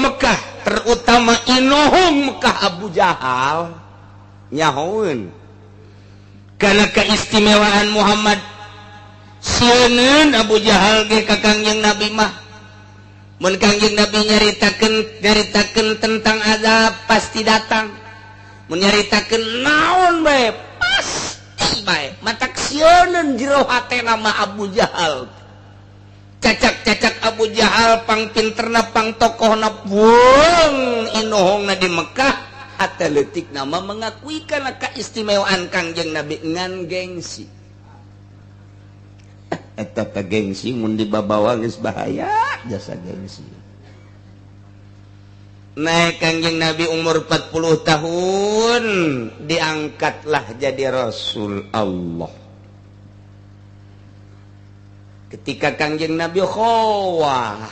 Mekah, terutama inohong Mekah Abu Jahal, nyahoeun karena keistimewaan Muhammad. Sieun Abu Jahal ge ka Kangjeng Nabi mah. Mun Kangjeng Nabi nyaritakeun nyaritakeun tentang azab, pasti datang. Mun nyaritakeun naon bae, pasti bae. Matak sieun jero hatena mah Abu Jahal. Cacak-cacak Abu Jahal pang pinterna, pang tokohna, buang inohongna di Mekah, hate leutik nama mengakui karena keistimewaan Kangjeng Nabi, ngan gengsi. Eta teh gengsi, mun dibabawa geus bahaya jasa gengsi. Naik Kangjeng Nabi umur 40 tahun, diangkatlah jadi Rasul Allah. Ketika Kangjeng Nabi khowah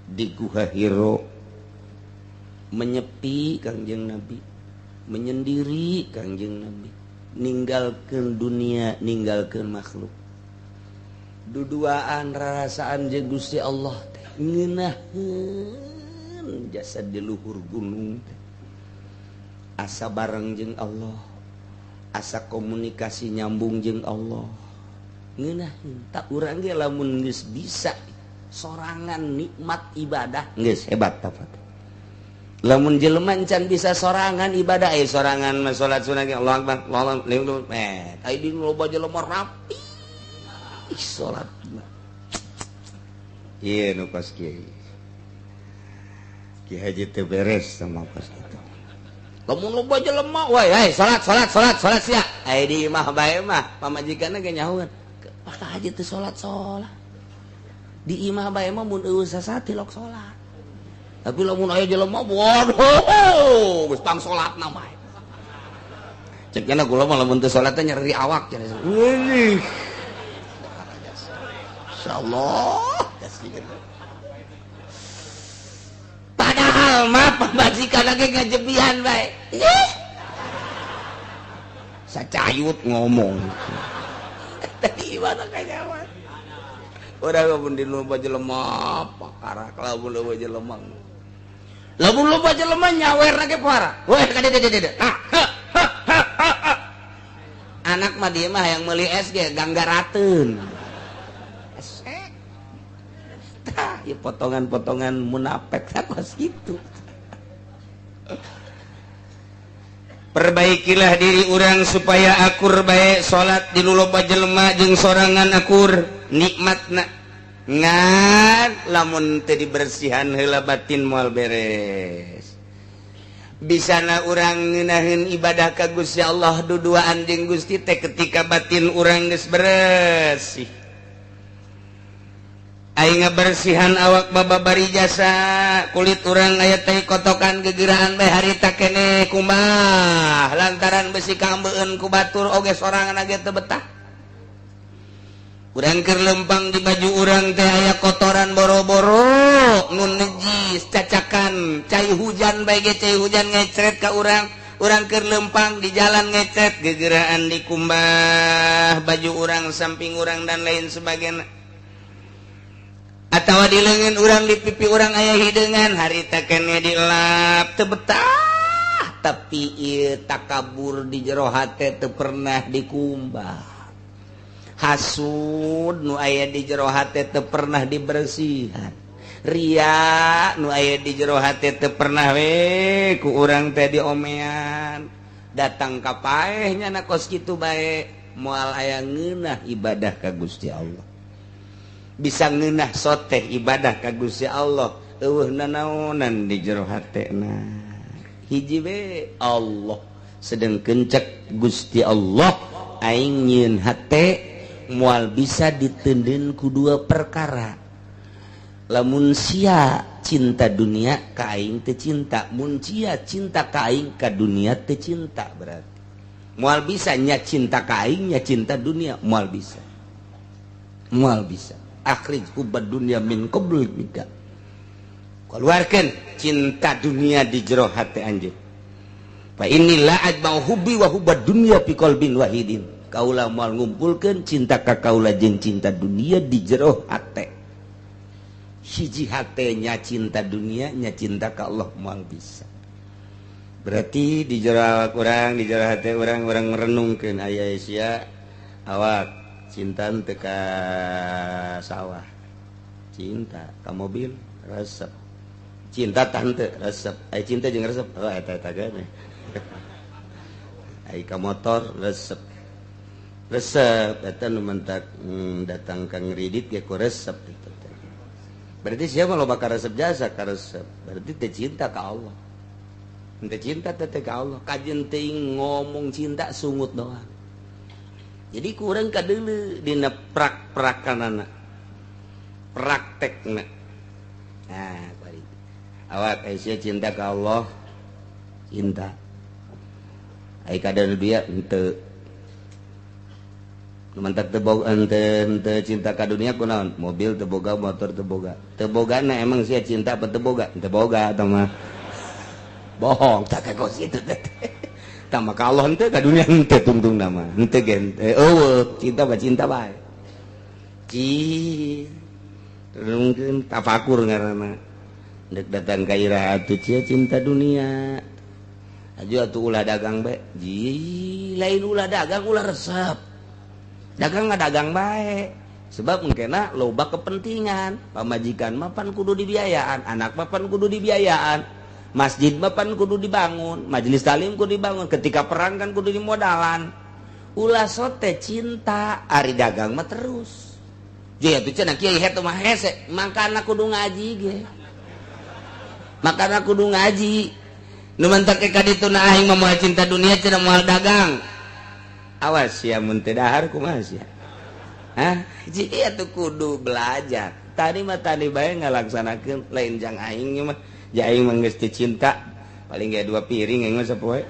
di Guha Hiro, menyepi, Kangjeng Nabi menyendiri, Kangjeng Nabi ninggalkan dunia, ninggalkan makhluk, duduaan rarasaan jeung Gusti Allah teh ngeunaheun jasa di luhur gunung teh, asa bareng jeung Allah, asa komunikasi nyambung jeung Allah, ngeunaheun. Tak urang ge lamun geus bisa sorangan nikmat ibadah, geus hebat. Tapat lamun jelema can bisa sorangan ibadah, eh, sorangan mah salat sunah ge Allah akbar, Allah akbar, eh, ai di loba jelema rapi salat mah. Ieu nu kos kieu, Ki Haji teu beres sama kos kitu. Lamun loba jelema, woi, hey, salat, salat, salat, salat sia. Ai di imah bae mah pamajikanna ge nyahueun, "Pak Haji teu salat salat." Di imah bae mah mun eueuh sasati lok salat. Tapi lamun aya jelema, waduh, geus pang salatna mah. Cek nya kula mah lamun teu salat teh nyeri awak cenah. Wih. Insyaallah. Padahal mah pamajikan lagi ngajebihan bae. Ih. Sacayut ngomong. Tadi mana kanyawan? Urang mun di loba jelema pakarak, lamun loba jelema. Lamun loba jelema nyawer ge para. Weh, kade dede dede. Ah, ha, ha, ha, ha. Anak mah dia mah yang meuli es ge ganggarateun. Esek. Tah, ieu potongan-potongan munafik kos kitu. Perbaikilah diri urang supaya akur baik salat di loba jelema jeung sorangan akur nikmatna. Ngan lamun teu dibersihan heula batin, moal beres. Bisana urang ngeunaheun ibadah ka Gusti Allah, duduaan jeung Gusti teh ketika batin urang geus beresih. Aing ngabersihan awak babari jasa kulit urang aya teh kotokan gegeraan bae, harita keneh kumbah lantaran besi kaambeun ku batur oge sorangan ge teu betah. Urang keur lempang, di baju urang teh aya kotoran boro-boro nu nejis, cacakan cai hujan bae ge, cai hujan ngecret ka urang. Urang keur lempang di jalan ngecret, gegeraan dikumbah baju urang, samping urang, dan lain sebagainya. Atau di lengan urang, di pipi urang aya hideungan, harita keneh dilap teu betah. Tapi ieu takabur di jero hate teu pernah dikumbah, hasud nu aya di jero hate teu pernah dibersihan, ria nu aya di jero hate teu pernah we ku urang teh diomean. Datang ka paehnya na kos kitu bae, moal aya ngeunah ibadah ka Gusti Allah. Bisa ngeunah soteh ibadah ka Gusti Allah, eueuh nanaonan di jero hatena, hiji we Allah. Sedengkeun cek Gusti Allah, aing nyieun hate moal bisa diteundeun ku dua perkara: lamun sia cinta dunia ka aing, teu cinta; mun sia cinta ka aing, ka dunia teu cinta. Berarti moal bisa nya cinta ka aing nya cinta dunia, moal bisa, moal bisa. Akhrij hubbad dunya min qalbika, keluarkan cinta dunia di jero hati anjeun. Fa inni la ajma'u hubbi wa hubbad dunya fi qalbin wahidin. Kaula moal ngumpulkeun cinta ka kaula jeung cinta dunia di jero hate. Hiji hatenya cinta dunia nya cinta ka Allah moal bisa. Berarti di jero awak urang, di jero hate urang, urang merenungkeun aya sia awak cinta teu ka sawah, cinta ka mobil resep, cinta tante resep, aya cinta jeung resep, oh eta eta geuning. Ai ka motor resep, resep eta nu mentak datang ka ngridit ge ku resep eta teh. Berarti siapa loba ka resep jasa ka resep, berarti teh cinta ka Allah. Teu cinta teh ka Allah, kajen teuing ngomong cinta sungut doang. Jadi kurang kadeuleu dina prak-prakanana. Praktekna. Nah, kuari. Awak aya cinta ka Allah, cinta. Ai kada dunia henteu. Nu mantak teu boga henteu cinta ka dunia kunaon? Mobil teu boga, motor teu boga. Teu bogana emang sia cinta apa teu boga? Teu boga eta mah. Bohong tak kos itu teh. Tah maka Allah henteu ka dunia henteu tungtung nama. Henteu ge eueuh cinta mah cinta bae. Ci mungkin tafakur ngaranna. Dek datang ka iraha atuh cia cinta dunia. Aju atuh ulah dagang bae. Ji lain ulah dagang ulah resep. Dagang ngadagang bae. Sebab mungkinna loba kepentingan. Pamajikan mah pan kudu dibiayaan, anak mah pan kudu dibiayaan. Masjid mah pan kudu dibangun, majelis taklim kudu dibangun, ketika perang kan kudu dimodalan. Ulah sote cinta, ari dagang mah terus. Jadi atuh cenah kiai hetu mah hese, makana kudu ngaji ge. Makana kudu ngaji. Nu mantak ka ditu na aing mah moal cinta dunia cenah moal dagang. Awas sia mun teu dahar kumaha sia? Hah? Jadi atuh kudu belajar. Tadi mah tadi bae ngalaksanakeun lain jang aing mah. Ja aing mah geus teu cinta, paling ge 2 piring aing mah sapoe.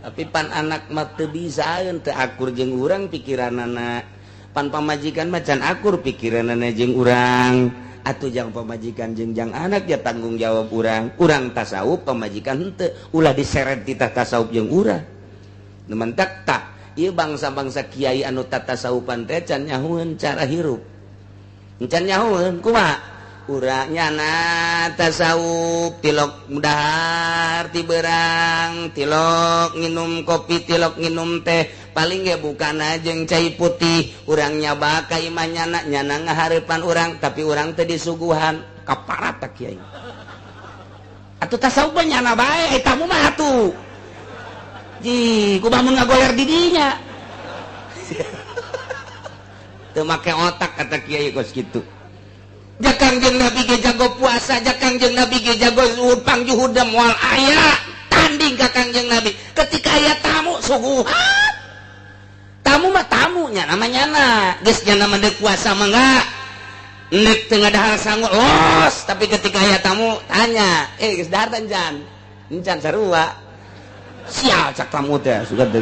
Tapi pan anak mah teu bisaeun, teu akur jeung urang pikiranana. Pan pamajikan mah can akur pikiranana jeung urang. Atuh jang pamajikan jeung jang anak ya tanggung jawab urang. Urang tasawuf pamajikan henteu, ulah diseret titah tasawuf jeung urang. Nu mentak tah ieu bangsa-bangsa kiai anu tatasawufan teh can nyahueun cara hirup. Can nyahueun kumaha? Urang nyana tasawuf tilok mudahar ti berang, tilok nginum kopi, tilok nginum teh, paling ge bukana jeung cai putih. Urang nyaba ka imah nyana, nyana ngahareupan urang, tapi urang teh disuguhan kaparat tak kiai. Atuh tasawuf mah nyana bae, eta mah atuh. Ji, kumaha mun ngagoler di dinya. Teu make otak kata kiai kos kitu. Jakang jeung Nabi ge jago puasa, jakang jeung Nabi ge jago zuhud, pangjuhud moal aya tanding ka Kangjeng Nabi. Ketika aya tamu suguhan. Tamu mah tamunya namanya na. Geus nya mah deuk puasa mah enggak. Nek teu ngadahar sangu los, tapi ketika aya tamu tanya, geus dahar teh encan? Encan sarua. Sial cak tamu teh sugan teh.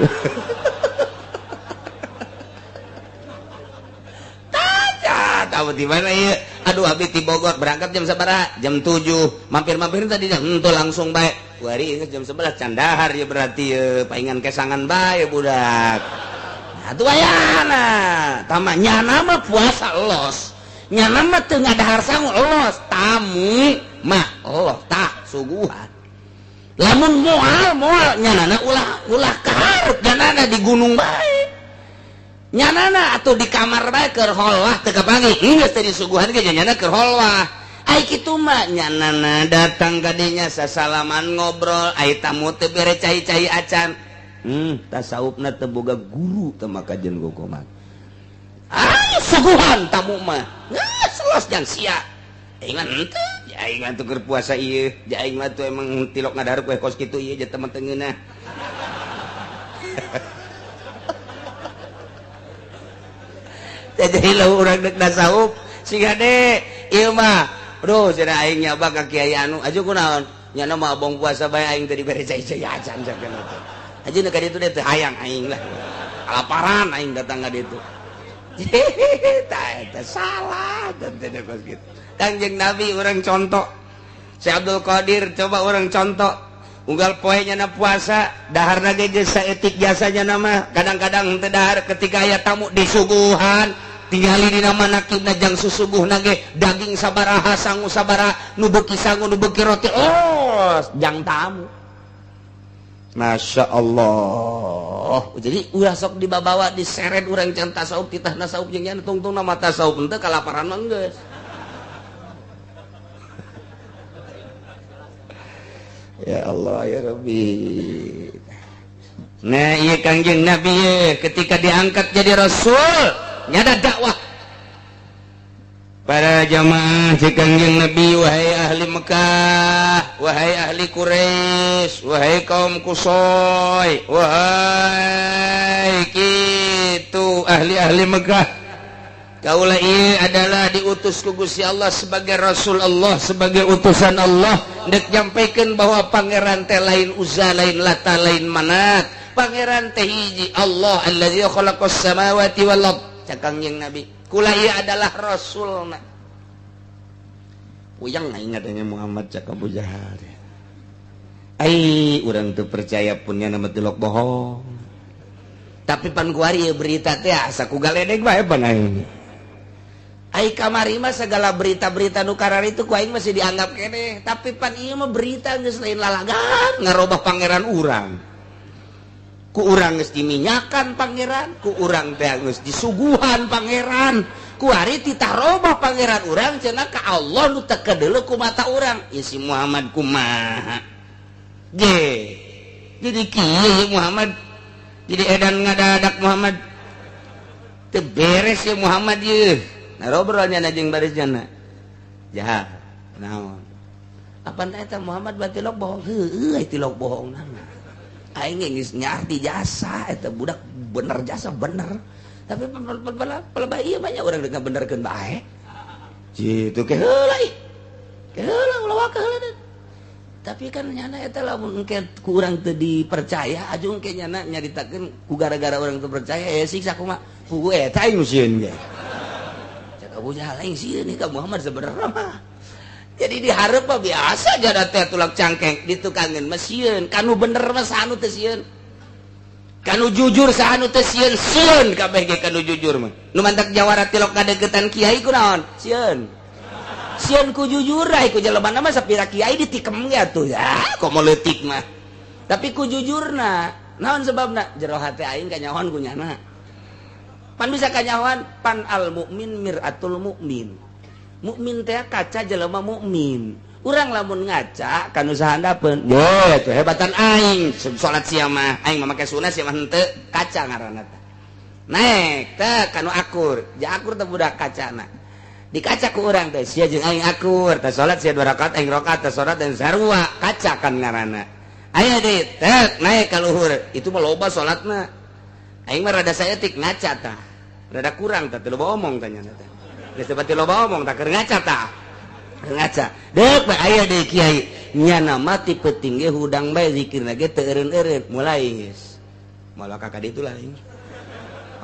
Tanya, tamu di mana ieu? Aduh abdi ti Bogor berangkat jam sabaraha? Jam 7. Mampir-mampir tadi henteu langsung bae. Wari geus jam 11 can dahar ya berarti paingan kesangan bae budak. Atuh ayana, tama nyana mah puasa los. Nyana mah teu ngadahar sangu los, tamu mah los tah suguhan. Lamun moal moal nyanana ulah ulah kaharep nyanana di gunung bae. Nyanana atuh di kamar bae keur holwah teu kapanggih. Geus teh disuguhan ge nyanana keur holwah. Ai kitu mah nyanana datang ka dinya sasalaman ngobrol, ai tamu teu bere cai-cai acan. Tasawufna teu boga guru teu maka jeung gogoman. Ai suguhan tamu mah. Geus los jang sia. Aing mah henteu, aing mah teu keur puasa ieu, aing mah tuh emang tilok ngadahar kue kos kitu ieu jeung teman teu ngeunah. Jadi lau urang dek tasawuf siga de ieu mah. Aduh cenah aing nyaba ka kiai anu aju kunaon? Nyana mah abong puasa bae aing teh dibere cai-cai acan sakeun teh. Aja nu ka ditu teh hayang aing lah. Kalaparan aing datang ka ditu. Tah eta salah teh kos kitu. Kangjeng Nabi urang contoh. Syekh Abdul Qadir coba urang contoh. Unggal poe nyana puasa, daharna ge geus saeutik jasanya nama. Kadang-kadang teu dahar ketika aya tamu disuguhan. Tingali dina manakibna jang susuguhna ge daging sabaraha, sangu sabaraha, nu beuki sangu, nu beuki roti, oh, jang tamu. Masya Allah. Jadi ulah sok dibawa, diseret urang can tasawuf, titah tasawuf jeung nya tungtung nama tasawuf henteu kalaparan mah geus. Ya Allah ya Rabbi. Nah, iya Kangjeng Nabi ye, ketika diangkat jadi rasul nyada dakwah para jamaah si Kangjeng Nabi, wahai ahli Mekah, wahai ahli Quraisy, wahai kaum Kusoy, wahai kitu ahli-ahli Mekah, kaulah ieu adalah diutus ku Gusti Allah sebagai rasul Allah, sebagai utusan Allah, dek nyampaikan bahwa pangeran teh lain Uzza, lain Lata, lain Manat, pangeran teh hiji, Allah allazi khalaqas samawati wal ard. Cak Kangjeng Nabi, kula ieu adalah rasulna. Puyeng aing ngadenge Muhammad, cak Abu Jahal. Ai urang teu percaya pun nya nama tilok bohong, tapi pan kuari ieu berita teh asa ku galedeg bae pan aing. Ai kamari mah segala berita-berita nu karari itu ku aing masih dianggap keneh, tapi pan ieu mah berita geus lain lalagan, ngarobah pangeran urang. Ku urang geus diminyakan pangeran, ku urang teh geus disuguhan pangeran. Ku ari titah robah pangeran urang cenah ka Allah nu teu kadeuleu ku mata urang. Ieu si Muhammad kumaha? Ge. Jadi kieu Muhammad. Jadi edan ngadadak Muhammad. Teu beres ya Muhammad ieu. Ngobrolnya jeung baris jana jahat naon apa eta Muhammad batilok bohong, heueuh tilok bohong nama aing geus nyarti jasa eta budak bener, jasa bener, tapi pelebah ieu banyak urang deuk ngabenerkeun bae kitu ke heula ih ke heula ulah waka heula. Tapi kan nyana eta lamun engke ku urang teu dipercaya, aju engke nyana nyaritakeun ku gara-gara urang teu percaya ya siksa kumaha puguh eta aing sieun ge. Abu Jahal aing sieun ka Muhammad sebenarnya mah. Jadi dihareup mah biasa jada teh tulak cangkeng, ditukangeun mah sieun, kanu bener mah saha nu teu sieun, kanu jujur saha nu teu sieun, sieun kabeh ge kanu jujur mah. Nu mantak jawara tilok ngadeukeutan kiai kunaon? Sieun, sieun ku jujur ai ku jelema mah sapira kiai ditikem ge atuh ya komo leutik mah, tapi ku jujurna. Naon sebabna? Jero hate aing kanyahoan ku nyana pan bisa kanyahoan pan al mukmin miratul mukmin, mukmin teh kaca jelema mukmin. Urang lamun ngaca kanu sahandapeun ye tuh hebatan aing salat sia mah, aing mah make sunah sia mah henteu, kaca ngaranna teh naek teh kanu akur ja akur teh budak kacana di kaca ku urang teh sia jeung aing akur teh, salat sia 2 rakaat aing rakaat teh, salat dan sarua kaca kan ngaranna. Aya deui teh naek ka luhur itu mah loba salatna, aing mah rada saeutik ngaca tah rada kurang tah, teu loba omong tah nya teh geus teu pati loba omong tah, keur ngaca tah, keur ngaca deuk bae. Aya deui kiai nyana mah ti peuting ge hudang bae, zikirna ge teu eureun-eureun, mulai geus malah ka ditu lah aing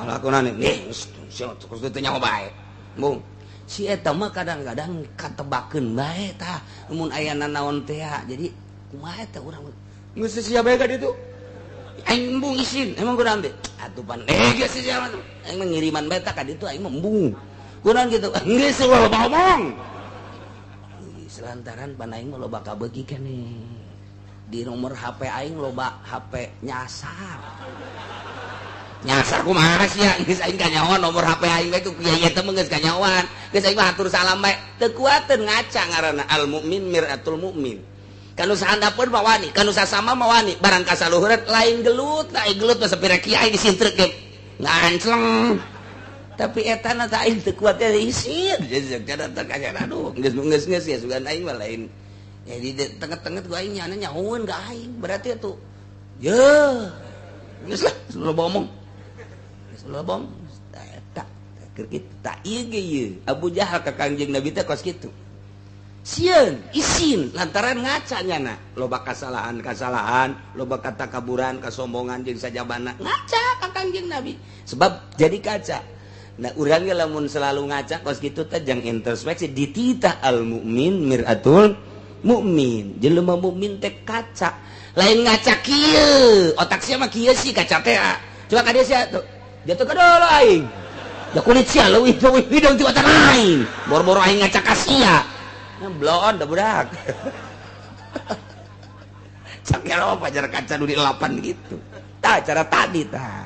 malah aku nane nih sia terus teu nyaho bae. Bung si eta mah kadang-kadang katebakeun bae tah mun aya nanaon teh, jadi kumaha eta urang geus sia bae ka ditu aing embung isin emang kunaon teh atuh pan geus sia mah aing mah ngiriman bae tah ka ditu, aing mah embung kunaon kitu geus loba omong selantaran pan aing mah loba kabeuki keneh di nomor HP aing, loba HP nyasar nyasar kumaha sia geus aing kanyahoan nomor HP aing bae ku kiai eta mah geus kanyahoan, geus aing mah hatur salam bae teu kuateun. Ngaca ngaranna al mukmin miratul mukmin, kanu sahandapeun mah wani, kanu sasama mah wani, barang kasaluhureun lain gelut lain gelut mah sapira kiai disintrek ge ngancleng, tapi eta na teh aing teu kuat ya isin jadi teh aduh geus geus geus ya sugan aing mah lain ya di tengah-tengah gua aing nyana nyahoeun ka aing berarti atuh ye geus lah loba omong geus loba omong eta keur kitu tak ieu ge ieu Abu Jahal ka Kangjeng Nabi teh kos kitu sieun isin lantaran ngaca nyana loba kasalahan-kasalahan, loba kata kaburan, kasombongan jeung sajabana ngaca ka Kangjeng Nabi sebab jadi kaca. Nah, urangnya lamun selalu ngaca kos kitu teh jang introspeksi, dititah al mukmin miratul mukmin, jelema mukmin teh kaca, lain ngaca kieu otak sia mah kieu sih kaca teh. Coba ka dia sia tuh jatuh ke dulu aing. Ya kulit sia leuwih leuwih hideung ti wajan aing. Boro-boro aing ngaca ka sia. Bloon da budak. Sakira pajar kaca nu di 8 gitu. Tah, cara tadi tah.